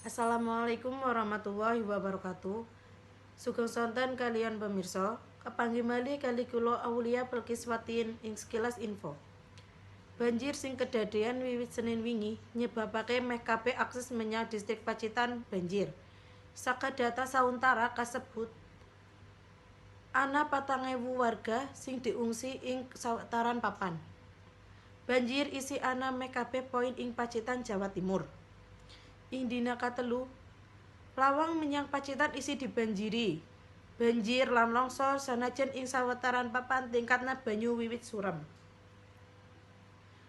Assalamualaikum warahmatullahi wabarakatuh. Sugeng sonten kaliyan pemirsa, kepanggih malih kali kula Aulia Pelkiswatin ing Sekilas Info. Banjir sing kedadean wiwit Senin wingi nyebabake meh kabeh akses menyang distrik Pacitan banjir. Saka data sauntara kasebut ana 4.000 warga sing diungsi ing sawetaran papan. Banjir isih ana meh kabeh poin ing Pacitan, Jawa Timur. Ing dina katelu, lawang menyang Pacitan isih dibanjiri. Banjir lan longsor sanajan ing sawetaran papan tingkatna banyu wiwit surem.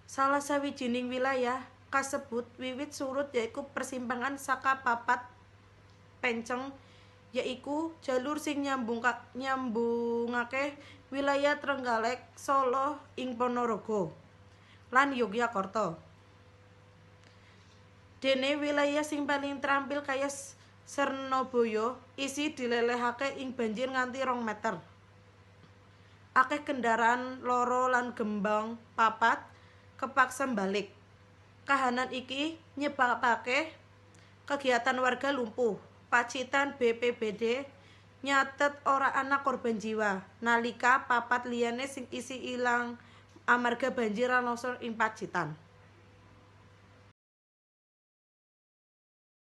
Salah sawijining wilayah kasebut wiwit surut yaiku persimpangan saka papat Penceng, yaiku jalur sing nyambungake wilayah Trenggalek, Solo ing Ponorogo lan Yogyakarta. Dene wilayah sing paling terampil kaya Sernabaya isih dilelehake ing banjir nganti 2 meter. Akeh kendaraan loro lan gembong papat kepaksa balik. Kahanan iki nyebabake kegiatan warga lumpuh. Pacitan BPBD nyatet ora ana korban jiwa nalika papat liyane sing isih ilang amarga banjir lan longsor ing Pacitan.